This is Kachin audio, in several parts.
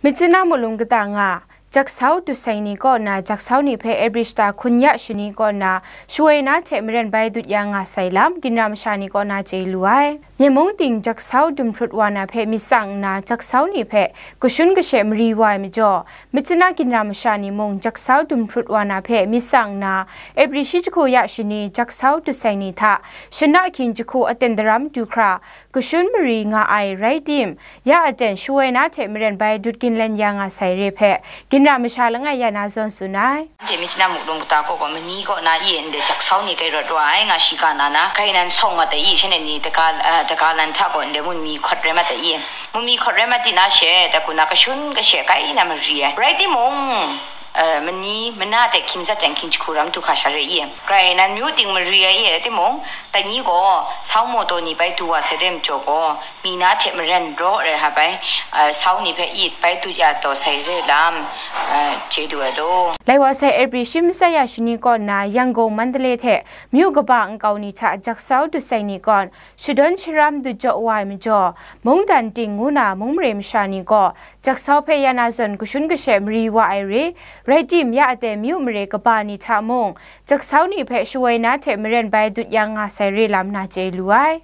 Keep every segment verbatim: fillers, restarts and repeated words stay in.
Myitkyina muk lung kata nga, jaksau dut sai ni kaw na jaksau ni hpe Ebri shata hkun ya shani kaw na shawoi na hte maren bai dut ya nga sai lam, ginra masha ni kaw na chye lu ai. Myen mung ting jaksau dum hprut wa na hpe myit tsang nna, jaksau ni hpe kashun kashe mari wa ai majaw, Myitkyina ginra masha ni mung jaksau dum hprut wa na hpe myit tsang nna, Ebri shi jahku ya shani jaksau dut sai ni hta, shana ahkying jahku aten daram du hkra, kashun mari nga ai rai tim, ya aten shawoi na hte maren bai dut ginlen ya nga sai re hpe, ginra masha langai ya na zawn tsun ai. Anhte Myitkyina muk lung kata kaw gaw mani kaw na i ndai jaksau ni kai rawt wa ai nga shi ga na na, kai nan sawng mat ai i, shanhte ni daga, eh, daga lan hta gaw ndai mun mi hkawt rai mat ai i, mun mi hkawt rai mat di na she, dai hku na kashun kashe kai na mari ai. Rai timung, eh, mani mana hte hkying matsat jang hkying jahku ram du hkra sha re i, grai nan myu ting mari ai i, rai timung, dai ni gaw sau maw taw ni bai du wa sai re majaw gaw, mi na hte maren raw rai hap ai, eh, sau ni hpe it bai dut ya taw sai re lam, eh, chye du ai law. Lai wa sai Ebri shi matsat ya shani kaw na Yangon, Mandalay hte myu kaba nkau ni hta jaksau dut sai ni kaw shadawn sharam dut jaw wa ai majaw, mungdan ting ngu na mung mare masha ni gaw jaksau hpe ya na zawn kashun kashe mari wa ai re, rai tim ya aten myu mare kaba ni hta mung, jaksau ni hpe shawoi na hte maren bai dut ya nga sai re lam na chye lu ai.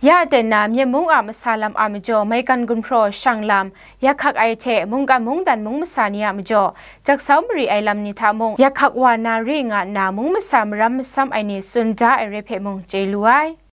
Ya aten na, Myen mung a masa lam a majaw maigan gumhpraw shang lam, yak hkak ai hte mungkan mungdan mung masa ni a majaw, jaksau mari ai lam ni hta mung, yak hkak wa na re nga nna, mung masa maram masam ai ni tsun da ai re hpe mung chye lu ai.